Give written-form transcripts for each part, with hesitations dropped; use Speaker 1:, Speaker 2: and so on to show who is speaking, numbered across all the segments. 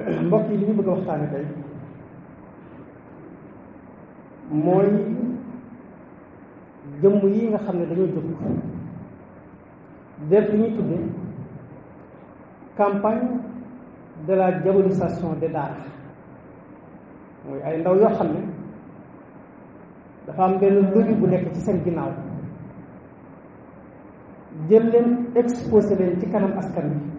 Speaker 1: mbokk yi li ñu bëgg a waxtaane tey mooy jëmm yi nga xam ne dañoo jóg def li ñuy tudde campagne de la diabolisation des daara mooy ay ndaw yoo xam ne dafa am benn lobby bu nekk ci seen ginnaaw jël leen exposé leen ci kanam askan bi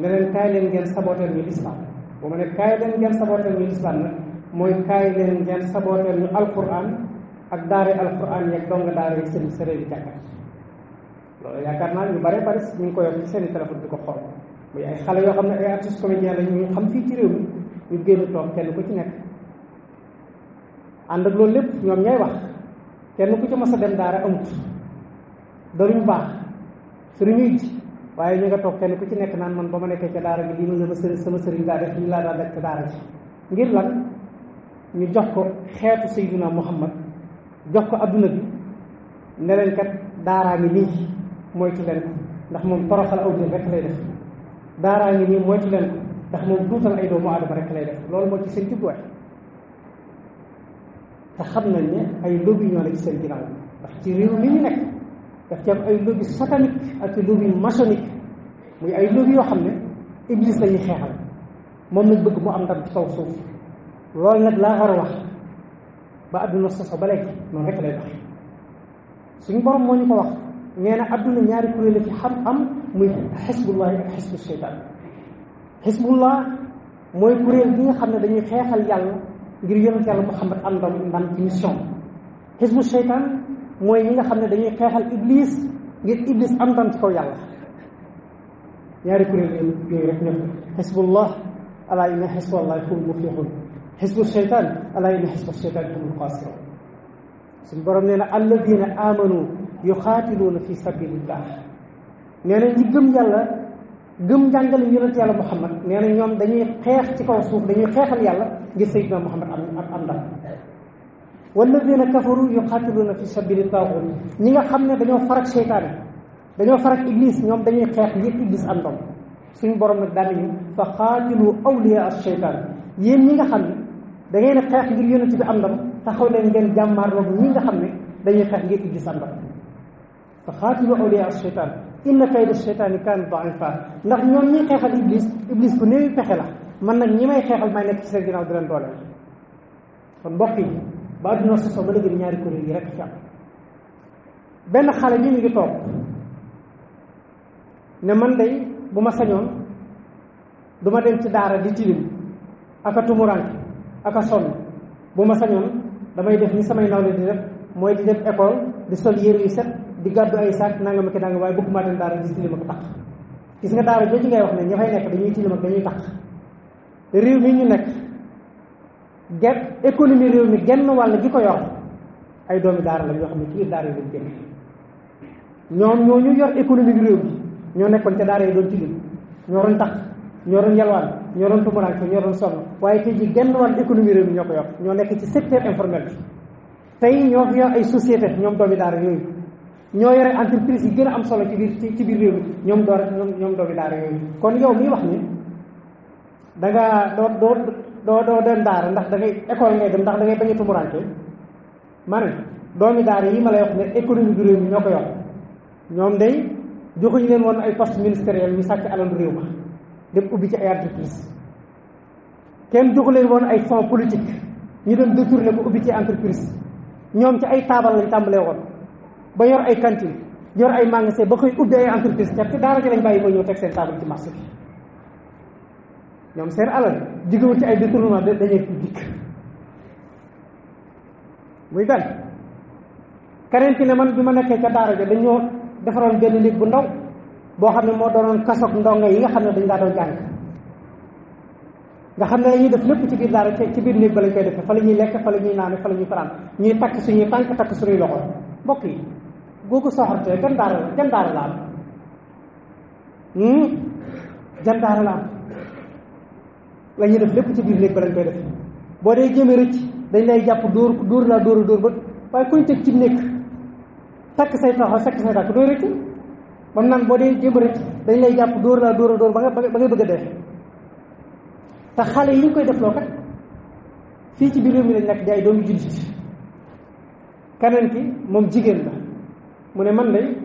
Speaker 1: ne leen kaay leen ngeen sabooteel ñu lislaam bu ma ne kaay leen ngeen sabooteel ñu lislaam nag mooy kaay leen ngeen sabooteel ñu alquran ak daare alquran yeeg donga daare yeeg seen sëriñ bi jàkkat loolu yaakaar naa ñu bare ñu ngi ko yor ci seen i téléphone di ko xool muy ay xale yoo xam ne ay artistes comédiens la ñu xam fii ci réew mi ñu génn toog kenn ku ci nekk ànd ak loolu lépp ñoom ñooy wax kenn ku ci mos a dem daara amut daruñu baax sëriñuy ji waaye ñu nga toog kenn ku ci nekk naan man ba ma nekkee ca daara bi lii ma sama sëriñ daa def lii laa daa def ca daara ji ngir lan ñu jox ko xeetu Seydina Muhammad jox ko adduna bi ne leen kat daaraa ngi nii moytu leen ko ndax moom toroxal aw biir rek lay def daaraa ngi nii moytu leen ko ndax moom duutal ay doomu aadama rek lay def loolu moo ci seen jubluwaay te xam nañ ne ay lobby ñoo ne ci seen ginnaaw ndax ci réew mi ñu nekk daf ci am ay lobby satanique ak ci lobby maçonnique muy ay lobby yoo xam ne Iblis la ñuy xeexal moom lañ bëgg mu am ndam ci kaw suuf loolu nag laa war a wax ba adduna soso ba léegi noonu rek lay dox suñu borom moo ñu ko wax nee na adduna ñaari kuréel la ci xam am muy xisbullahi ak xisbu seytaan xisbullah mooy kuréel bi nga xam ne dañuy xeexal yàlla ngir yonent yàlla Muhammad am ndam ci mission xisbu seytaan mooy ñi nga xam ne dañuy xeexal iblis ngir iblis am ndam ci kaw yàlla ñaari kuréel yooyu rek ñoo xisbullah alaa inna xisballahi humul muflihun xisbu seytaan alaa inna xisba seytaan humul xaasirun suñu borom nee na alladina amanu yuxaatiluuna fi sabilillah nee na ñi gëm yàlla gëm njàngale yonent yàlla Muhammad nee na ñoom dañuy xeex ci kaw suuf dañuy xeexal yàlla ngir Seydina Muhammad am ndam walladina kafaru yuqaatiluuna fi sabili taaxut ñi nga xam ne dañoo farak seytaane dañoo farak iblis ñoom dañuy xeex ngir iblis am ndam suñu borom nag daan nañu fa qaatilu awliyaa as-seytaan yéen ñi nga xam ne da ngeen a xeex ngir yonent bi am ndam taxaw leen ngeen jàmmaarloog ñi nga xam ne dañuy xeex ngir iblis am ndam fa qaatilu awliyaa as-seytaan inna kayda seytaani kaana daifa ndax ñoom ñi xeexal iblis ku néewi pexe la man nag ñi may xeexal may nekk ci seen ginnaaw di leen dooleel kon mbokk yi ba adduna soso ba léegi ñaari kuréel yi rek ci am benn xale bi ñu ngi toog ne man day bu ma sañoon du ma dem ci daara di tilim aka tumuranke aka sonn bu ma sañoon damay def ni samay nawle di def mooy di def école di sol yére yu set di gàddu ay saak nanga ma ki nanga waaye bëgguma dem daara di tilim ak taq gis nga daara jooju ngay wax ne ña fay nekk dañuy tilim ak dañuy taq réew mi ñu nekk économie réew mi genn wàll gi ko yor ay doomi daara la yoo xam ne ci biir daara yi lañ génn ñoom ñoo ñu yor économie bi réew mi ñoo nekkoon ca daara yi doon tilim ñoo doon tax ñoo doon yalwaan ñoo doon tumuraanke ñoo doon sonn waaye tey ji genn wàll économie réew mi ñoo ko yor ñoo nekk ci secteur informel bi tey ñoo fi yor ay société ñoom doomi daara yooyu ñoo yore entreprise yi gën a am solo ci biir réew mi ñoom doomi daara yooyu kon yow miy wax ni dangaa doo dem daara ndax da ngay école ngay dem ndax da ngay bañ a tumuraanke ma ne doomi daara yi ma lay wax ne économie bi réew mi ñoo ko yor ñoom day joxuñu leen woon ay poste ministériel ñu sàcc alalu réew ma dem ubbi ci ay entreprise kenn joxu leen woon ay fonds politique ñu dem détourné ko ubbi ci entreprise ñoom ci ay taabal lañ tàmbalee woon ba yor ay cantine yor ay magasin ba koy ubbi ay entreprise te daara ji lañ bàyyi ba ñëw teg seen taabal ci marché bi ñoom seen alal jigéwul ci ay détournement dañuy dikk muy gan keneen ki ne man bi ma nekkee ca daara ja dañoo defaroon benn néeg bu ndaw boo xam ne moo doonoon kasoog ndongo yi nga xam ne dañ daa doon jàng nga xam ne dañuy def lépp ci biir daara ci biir néeg ba lañ koy defee fa la ñuy lekk fa la ñuy naane fa la ñuy fanaan ñuy takk suñuy tànk takk suñuy loxo mbokk yi googu soxortee jan daara la am jan daara la am la ñuy def lépp ci biir néeg ba lañ koy def boo dee jëme rëcc dañ lay jàpp dóor laa dóor ba waaye kuñ teg ci nekk takk say taxaw sakk say tàkk dooy rëcc ba mu naan boo dee jëm rëcc dañ lay jàpp dóor laa dóor ba nga bëgg a dee te xale yi ñu koy defloo kat fii ci biir réew mi lañ nekk di ay doomu jullit keneen ki moom jigéen la mu ne man lay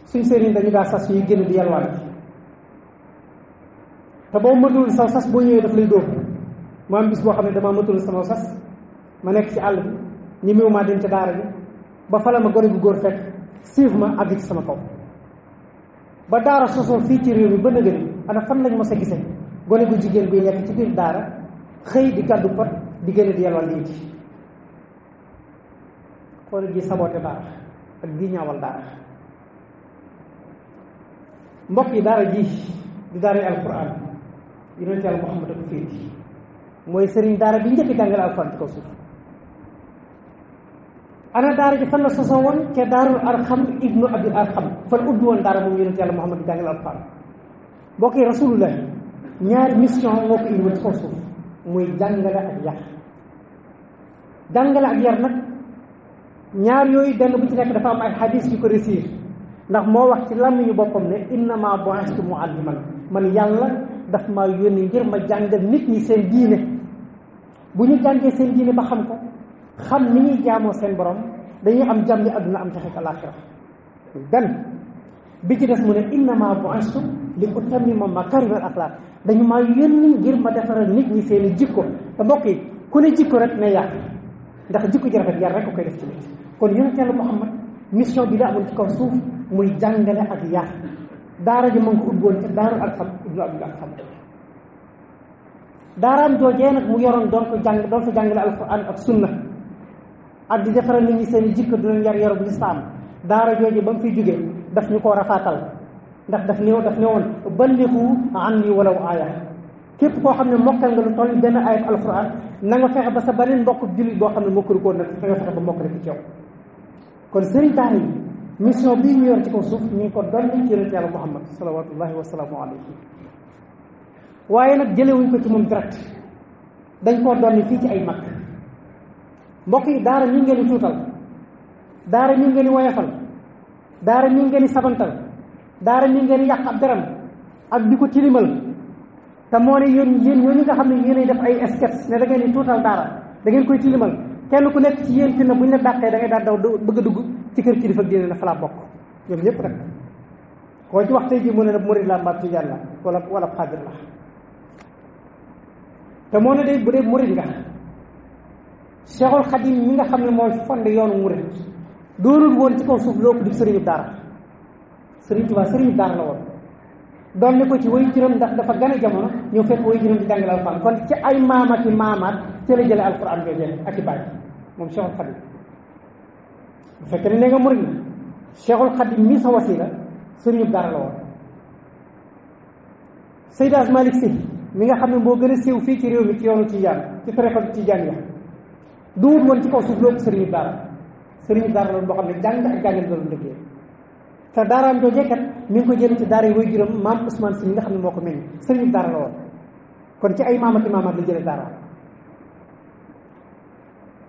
Speaker 1: suñ sëriñ dañu daa sas ñuy génn di yalwaan te boo matul saw sas boo ñëwee daf lay dóor mu am bis boo xam ne damaa matul sama sas ma nekk ci àll bi ñi méew maa dem ca daara bi ba fa la ma gone gu góor fekk siif ma àgg ci sama kaw ba daara sosoo fii ci réew mi ba nëgëri ana fan lañ mos a gisee gone gu jigéen guy nekk ci biir daara xëy di gàddu pot di génn di yalwaan lii ci xool gi saboote daara ak di ñaawal daara mbokk yi daara ji di daara yi alquran yonent yàlla Muhammad ak fii mooy sëriñ daara bi njëkk jàngale alquran ci kaw suuf ana daara ji fan la sosoo woon ca daarul arxam ibnu abil arxam fan ubbi woon daara moom yonent yàlla Muhammad di jàngale alquran mbokk yi rasulullah ñaari mission moo ko indi woon ci kaw suuf muy jàngale ak yar jàngale ak yar nag ñaar yooyu benn bu ci nekk dafa am ay xadis yu ko réussir ndax moo wax ci làmmiñu boppam ne innama bu'istu mu'alliman man yàlla daf maa yónni ngir ma jàngal nit ñi seen diine bu ñu jàngee seen diine ba xam ko xam ni ñuy jaamoo seen borom dañuy am jàmmi àdduna am taxit alaaxira benn bi ci des mu ne innama bu'istu li utammima makaarimal axlaaq dañu maa yónni ngir ma defaral nit ñi seen i jikko te mbokk yi ku ne jikko rek ne yàq ndax jikko ji rafet yar rek ko koy def ci nit kon yonent Yàlla Muhammad mission bi la amoon ci kaw suuf muy jàngale ak yar daara ji ma ngi ko ubboon ca daarul arxam ibnu abil arxam daaraam joojee nag mu yoroon doon ko jàngale alquran ak sunna ak di defaral nit ñi seen i jikko du leen yar yaru bu lislaam daara jooje ba mu fiy jógee daf ñu koo rafaatal ndax daf ne woon balligu anni walaw aaya képp koo xam ne mokkal nga lu toll benn ayat alquran na nga fexe ba sa beneen mbokk jullit boo xam ne mokkalu ko nag fa nga fexe ba mokkale ko ci yow kon sëriñ daara yi mission bii ñu yor ci kaw suuf ñu ngi ko dolli ci yonent yàlla Muhammad salawatullahi wasalaamu alayhi waaye nag jëlewuñ ko ci moom direct dañ koo dolli fii ci ay mag mbokk yi daara ñu ngeen di tuutal daara ñu ngeen di woyafal daara ñu ngeen di sabantal daara ñu ngeen di yàq ab deram ak di ko tilimal te moo ne yéen ñooñu nga xam ne yéenay def ay sketch ne da ngeen di tuutal daara da ngeen koy tilimal kenn ku nekk ci yéen fi na bu ñu la dàqee da ngay daal daw bëgg a dugg ci kër kilifa diine na fa laa bokk ñoom ñëpp nag koo ci wax tey jii mu ne murid la mbaa tijaan la wala xaadir la te moo ne day bu dee murid nga Cheikhul Khadim mi nga xam ne mooy fond yoonu murid doonul woon ci kaw suuf loo ko di sëriñu daara sëriñ Tuubaa sëriñu daara la woon doon ne ko ci way juróom ndax dafa gën a jamono ñëw fekk way juróom di jàngale alquran kon ci ay maamati maamaat ci la jële alquran jooju ak i baay moom Cheikhul Khadim bu fekkee ne nga murid na Cheikhul Khadim mi sa wasila sëriñu daara la woon Seydi Hadji Malick Sy mi nga xam ne moo gën a siiw fii ci réew mi ci yoonu Tijaan ci tariqa Tijaan ya duwut woon ci kaw suuf loo sëriñu daara la woon boo xam ne jàng ak jàngale doon liggéey te daaraam joojee kat mi ngi ko jëlee ci daara yi way juróom maam Ousmane Sy mi nga xam ne moo ko meññ sëriñu daara la woon kon ci ay maamati maamaat la jëlee daara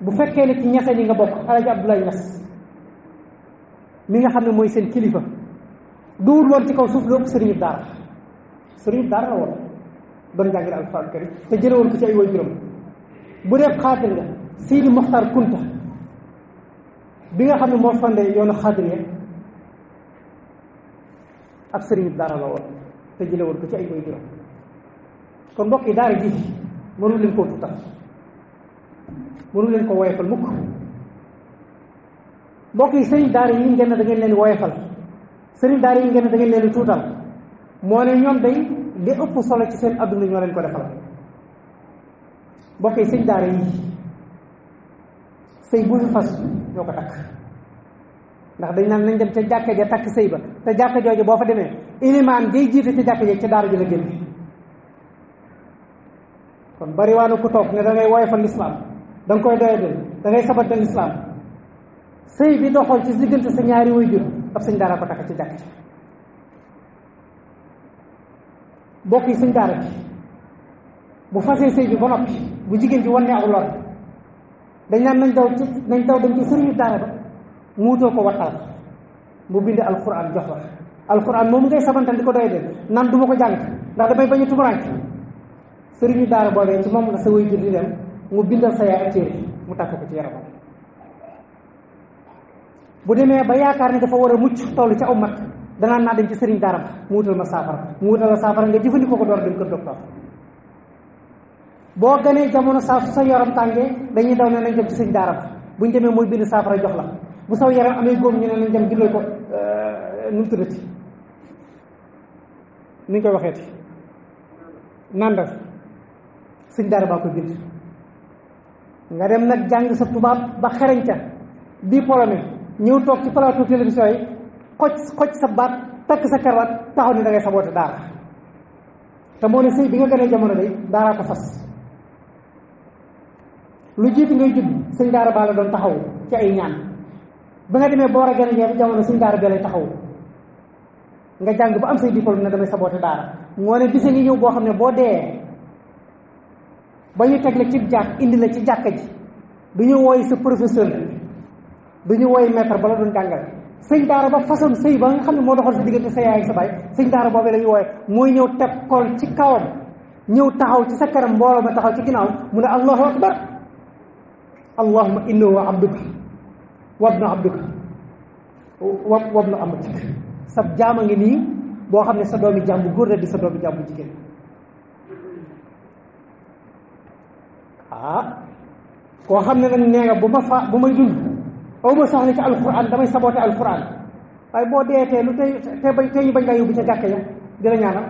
Speaker 1: bu fekkee ne ci ñaseen yi nga bokk Alaaji Abdoulaye Niass mi nga xam ne mooy seen kilifa duwul woon ci kaw suuf loo sëriñu daara la woon doon jàngale alxuraan karim te jële woon ko ci ay way juróom bu dee xaadir nga Seydi Moxtar Kunta bi nga xam ne moo fande yoonu xaadir ak sëriñu daara la woon te jële woon ko ci ay way juróom kon mbokk yi daara ji mënu leen koo tuutal mënu leen ko woyefal mukk mbokk yi sëriñ daara yi ngeen ne da ngeen leen woyefal sëriñ daara yi ngeen ne da ngeen leen tuutal moo ne ñoom day li ëpp solo ci seen adduna ñoo leen ko defal mbokk yi sëriñ daara yi sëy bu ñu fas ñoo ko takk ndax dañ naan nañ dem ca jàkka ja takk sëy ba te jàkka jooju boo fa demee ilimaan ngay jiite ca jàkka ja ca daara ji la génn kon bari waa na ku toog ne da ngay woyofal lislaam da nga koy doyadal da ngay sabatal lislaam sëy bi doxoon ci diggante sa ñaari waajur ab sëñ daara ko takk ci jàkka ji bokk yi sëñ daara bi bu fasee sëy bi ba noppi bu jigéen ji wane aw lor dañ naan nañ daw dem ci sëriñu daara ba mu wutoo ko wattal mu bind alquran jox la alquran moom ngay sabantal di ko doy de nan du ma ko jàng ndax damay bañ a tumuraanke sëriñu daara boobee ci moom la sa waajur di dem mu bindal sa yaay ak téere mu tàkk ko ci yaramam bu demee ba yaakaar ni dafa war a mucc toll ci aw mat danaa naa dem ci sëriñ daara ba mu wutal ma saafara nga jëfandikoo ko door dem kër docteur boo gënee jamono saa su sa yaram tàngee dañuy daw ne nañ dem ci sëriñ daara ba buñ demee mooy bind saafara jox la bu saw yaram amee góom ñu ne nañ dem jëlal ko nu mu tuddati ni ñu koy waxeeti nandal sëriñ daara baa koy bind nga dem nag jàng sa tubaab ba xereñ ca diplômé ñëw toog ci plateau télévision yi xoj sa baat takk sa karawaat taxaw ni da ngay saboote daara te moo ne sëy bi nga gënee jamono day daaraa ko fas lu jiitu ngay judd sëñ daara baa la doon taxaw ci ay ñaan ba nga demee ba war a gën a jamono sëñ daara bee lay taxaw nga jàng ba am say diplôme ne damay saboote daara moo ne bise ngi ñëw boo xam ne boo dee ba ñu teg la ci jàkk indi la ci jàkka ji du ñu wooy sa professeur du ñu wooy maître ba la doon jàngal sëñ daara ba façon sëy ba nga xam ne moo doxal sa diggante sa yaay ak sa baay sëñ daara boobee la ñu wooye mooy ñëw teg kol ci kawam ñëw taxaw ci sa kanam mbooloo ma taxaw ci ginnaaw mu ne allahu akbar allahumma innahu abduka wabnu abduka wabnu amatik sa jaama ngi nii boo xam ne sa doomi jaam bu góor la di sa doomi jaam bu jigéen koo xam ne nag nee nga bu may dund aw ma soxla ci alquran damay saboote alquran waaye boo dee tee lu tey ñu bañ laa yóbbu ca jàkk ya di la ñaanal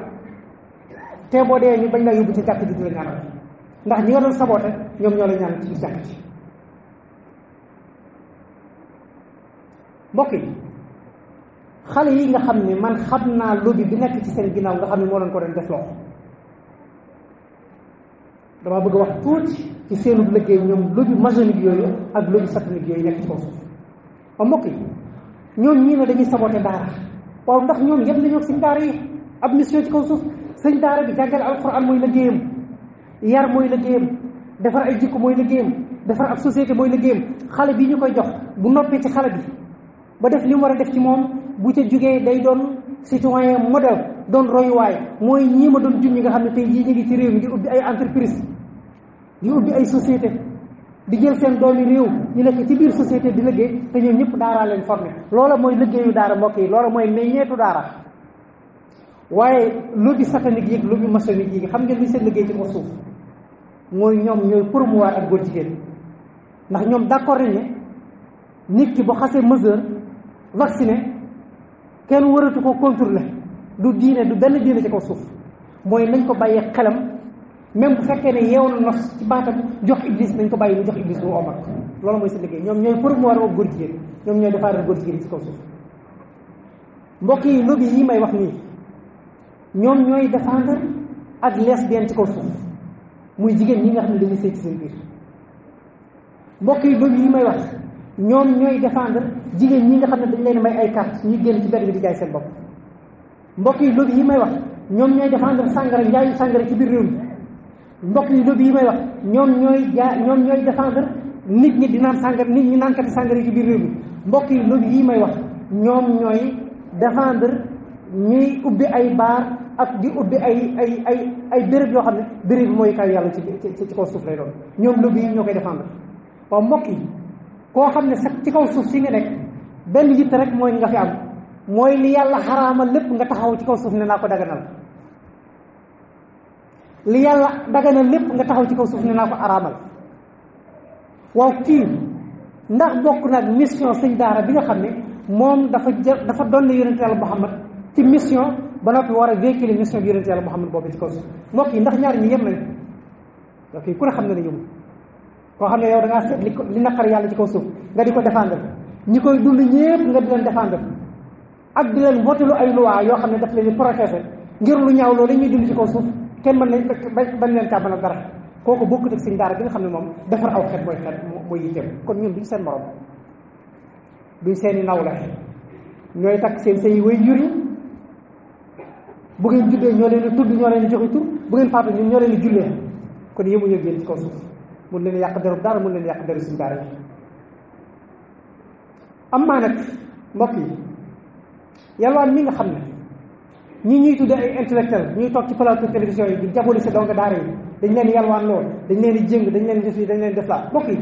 Speaker 1: te boo dee ñu bañ laa yóbbu ca jàkk ji di la ñaanal ndax ñi nga doon saboote ñoom ñoo la ñaanal ci jàkk ji mbokk yi xale yi nga xam ne man xam naa lobby bi nekk ci seen ginnaaw nga xam ne moo leen ko doon def loxo dama bëgg a wax tuuti ci seenu liggéey ñoom lobby maçonnique yooyu ak lobby satanique yooyu nekk ci kaw suuf mbokk yi ñoom ñii ne dañuy saboté daara waaw ndax ñoom yëpp nañoo sëñ daara yi ab mission ci kaw suuf sëñ daara bi jàngale alquran mooy liggéeyam yar mooy liggéeyam defar ay jikko mooy liggéeyam defar ab société mooy liggéeyam xale bi ñu koy jox bu noppee ci xale bi ba def li mu war a def ci moom bu ca jógee day doon citoyen modèle doon royuwaay mooy ñii ma doon junñi nga xam ne tey jii ñu ngi ci réew mi di ubbi ay entreprise di ubbi ay société di jël seen doomi réew ñu nekk ci biir société di liggéey te ñoom ñëpp daaraa leen formé loola mooy liggéeyu daara mbokk yi loola mooy meññeetu daara waaye lobby satanique yi lobby maçonnique yi xam ngeen li seen liggéey ci ko suuf mooy ñoom ñooy promouvoir ak góor jigéen ndax ñoom d'accord nañ ne nit ki bu xasee mesure vacciné kenn waratu ko contrôler du diine du benn diine ci kaw suuf mooy nañ ko bàyyee xelam même bu fekkee ne yeew na nos ci baatam jox iblis nañ ko bàyyi mu jox iblis bu omat loolu mooy seen liggéey ñoom ñooy promouvoir ak góor jigéen ñoom ñooy défendre góor jigéen ci kaw suuf mbokk yi lobby yi may wax nii ñoom ñooy défendre ak lesbienne ci kaw suuf muy jigéen ñi nga xam ne dañuy sëy ci seen biir mbokk yi lobby yi may wax ñoom ñooy défendre jigéen ñi nga xam ne dañ leen may ay carte ñu génn ci benn bi di jaay seen bopp mbokk yi lobby yi may wax ñoom ñooy défendre sàngara njaayu sàngara ci biir réew mi mbokk yi lobby yi may wax ñoom ñooy défendre nit ñi di naan sàngara nit ñi naankati sàngara ci biir réew mi mbokk yi lobby yi may wax ñoom ñooy défendre ñuy ubbi ay baar ak di ubbi ay béréb yoo xam ne béréb bi mooy kaw yàlla ci kaw suuf lay doon ñoom lobby yi ñoo koy défendre waaw mbokk yi koo xam ne sax ci kaw suuf si nga nekk benn yitte rek mooy nga fi am mooy li yàlla xaraamal lépp nga taxaw ci kaw suuf ne naa ko daganal li yàlla daganal lépp nga taxaw ci kaw suuf ne naa ko araamal waaw kii ndax bokk nag mission sëñ daara bi nga xam ne moom dafa doon yonente yàlla Muhammad ci mission ba noppi war a véhiculer mission bi yonente yàlla Muhammad boobu ci kaw suuf mbokk yi ndax ñaar ñi yem nañ ok ku ne xam ne ne yëmul koo xam ne yow da ngaa seet li naqar yàlla ci kaw suuf nga di ko défendre ñi koy dund ñépp nga di leen défendre ak di leen voté lu ay loi yoo xam ne daf leen di protéger ngir lu ñaaw loolu ñuy dund ci kaw suuf kenn mën nañ bañ leen càmbanal dara kooku bokkut ak sëñ daara bi nga xam ne moom defar aw xeet mooy yitteem kon ñun duñ seen morom duñ seeni nawle ñooy takk seen sëy way jur yi bu ngeen juddee ñoo leen di tudd ñoo leen di joxe tur bu ngeen faatu ñun ñoo leen di jullee kon yëmuñu ak yéen ci kaw suuf mun leen yàq derub dara mun leen yàq deru suñu daara yi am maa nag mbokk yi yalwaan mi nga xam ne ñi ñuy tudde ay intellectuel ñuy toog ci plateau télévision yi di jaboli sa donga daara yi dañ leen yalwaan lool dañ leen di jëng dañ leen def yi dañ leen def laa mbokk yi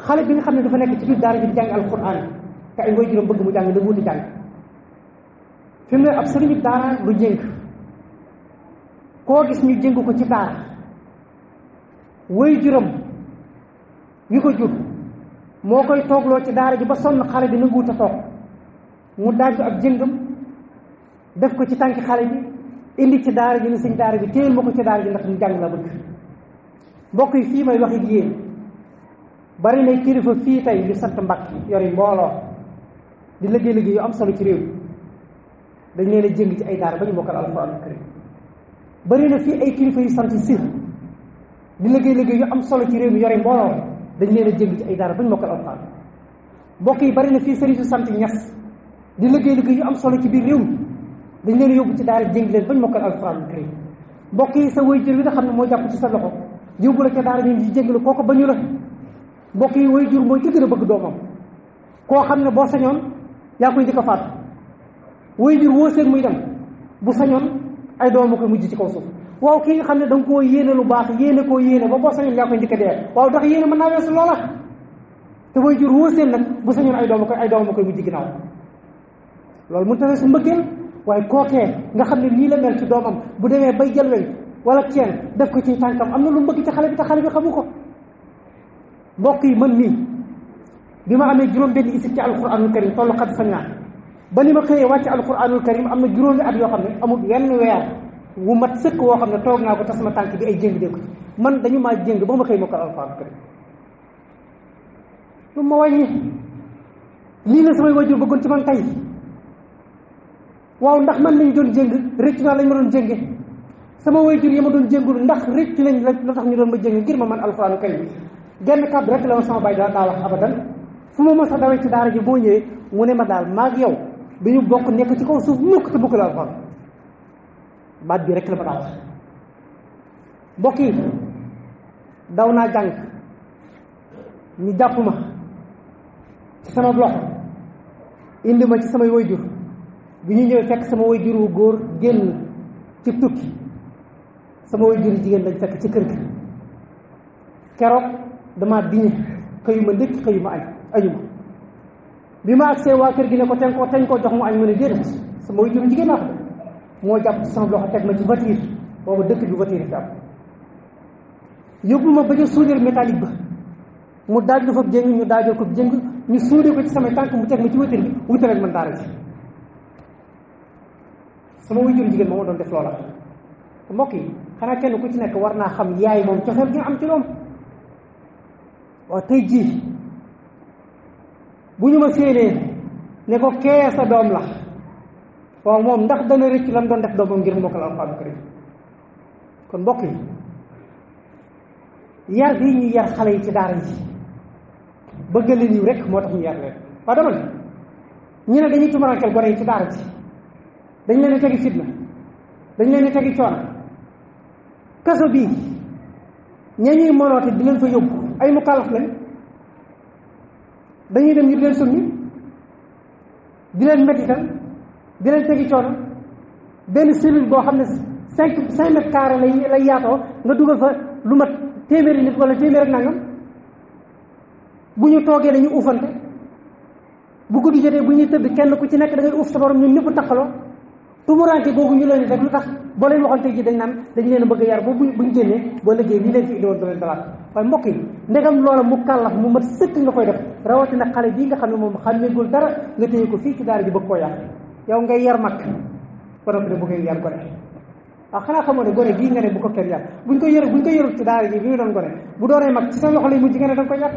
Speaker 1: xale bi nga xam ne dafa nekk ci biir daara ji di jàng alquran te ay waajuram bëgg mu jàng da wuti jàng fi mu ne ab sëriñu daara du jëng koo gis ñu jëng ko ci daara waajuram wi ko jur moo koy toogloo ci daara ji ba sonn xale bi nanguwut a toog mu daaj ab jëngam def ko ci tànki xale bi indi ci daara ji ne sëñ daara bi téyel ma ko ci daara ji ndax ñu jàng la bëgg mbokk yi fii may wax ak yéen bari na kilifa fii tey yu sant Mbàkke yori mbooloo di liggéey yu am solo ci réew dañ leen a jëng ci ay daara ba ñu mokkal alxuraan karim bari na fii ay kilifa yu sant Sir di liggéey yu am solo ci réew mi yori mbooloo dañ leen a jëng ci ay daara ba ñu mokkal alxuraan mbokk yi bari na fii sëriñ su sant Ñas di liggéey yu am solo ci biir réew mi dañ leen yóbbu ci daara jëng leen ba ñu mokkal alxuraan karim mbokk yi sa waajur bi nga xam ne moo jàpp ci sa loxo yóbbu la ca daara ñu di jëng la kooku bañu la mbokk yi waajur mooy ci gën a bëgg doomam koo xam ne boo sañoon yaa koy njëkk a faatu waajur woo seen muy dem bu sañoon ay doomam koy mujj ci kaw suuf waaw kii nga xam ne da nga koo yéene lu baax yéene koo yéene ba boo sañoon yaa koy njëkk a dee waaw ndax yéene mën naa weesu loola te waajur woo seen nag bu sañoon ay doomam koy mujj ginnaaw loolu mënut a weesu mbëggeel waaye kookee nga xam ne lii la mel ci doomam bu demee bay jël weñ wala ceen def ko ci tànkam am na lu mbëgg ci xale bi te xale bi xamu ko mbokk yi man mii bi ma amee juróom benn isib ci alquranul karim tollu xat sañ naa ba ni ma xëyee wàcc alquranul karim am na juróomi at yoo xam ne amul wenn weer wu mat sëkk woo xam ne toog naa ko te sama tànk bi ay jéng dégg ko man dañu maa jéng ba ma xëy mokkal alquranul karim lu ma wàññi lii la samay wajur bëggoon ci man tey waaw ndax man lañ doon jéng rëccu naa lañ ma doon jénge sama wajur yi ma doon jéngul ndax rëccu lañ la tax ñu doon ma jéng ngir ma man alquranul karim genn kàddu rek la ma sama baay daa wax abadan fu ma mos a dawee ci daara ji boo ñëwee mu ne ma daal maag yow dañu bokk nekk ci kaw suuf mukk te bukk la alxuraan baat bi rek la ma daa wax mbokk yi daw naa jàng ñu jàpp ma ci sama loxo indi ma ci samay wayjur bi ñu ñëwee fekk sama wayjur wu góor génn ci tukki sama wayjur jigéen lañ fekk ci kër gi keroog damaa diñe xëyuma ndékki xëyuma añuma bi ma agsee waa kër gi ne ko teñ ko jox mu añ mu ne déedéet sama wayjur jigéen naa ko moo jàpp ci sama loxo teg ma ci voiture boobu dëkk bi voiture fi am yóbbu ma ba ca soudure métallique ba mu daaj lu fa jëng ñu daajoo ko jëng ñu suude ko ci samay tànk mu teg ma ci voiture bi wutale man daara ci sama wayjur jigéen moo ma doon def loola mbokk yi xanaa kenn ku ci nekk war naa xam yaay moom cofeel gi nga am ci doom waaw tey jii bu ñu ma séenee ne ko kee sa doom la waaw moom ndax dana rëcc lan doon def doomam ngir mokkal alxuraan karim kon mbokk yi yar bii ñuy yar xale yi ci daara yi bëgg leen yiw rek moo tax ñu yar leen waaw dama ne ñu ne dañuy tumarankeel gone yi ci daara ji dañ leen a tegi fitna dañ leen a tegi coono kaso bii ña ñuy monoote di leen fa yóbbu ay mukallaf lañ dañuy dem ñu di leen summi di leen mettital di leen tegi coono benn cellule boo xam ne cinq mètres carrés lay yaatoo nga dugal fa lu mat téeméeri nit wala téeméer ak nangam bu ñu toogee dañuy uufante bu guddi jotee bu ñuy tëdd kenn ku ci nekk da ngay uuf sa borom ñun ñëpp takkaloo tumuraanke googu ñu leen di def lu tax boo leen waxoon tey ji dañ naan dañ leen a bëgg a yar boobu buñ génnee boo liggéey lii leen fi indiwoon da leen dalaat waaye mbokk yi ndegam loola mu kàllaf mu mat sëkk nga koy def rawatina xale bii nga xam ne moom xàmmeegul dara nga téye ko fii ci daara ji bëgg koo yàq yow ngay yar mag ba noppi ne bu koy yar gone waaw xanaa xamoo ne gone bii nga ne bu ko kenn yar buñ ko yarul ci daara ji bi mu doon gone bu doonee mag ci sa loxo lay mujj nga ne da nga koy yar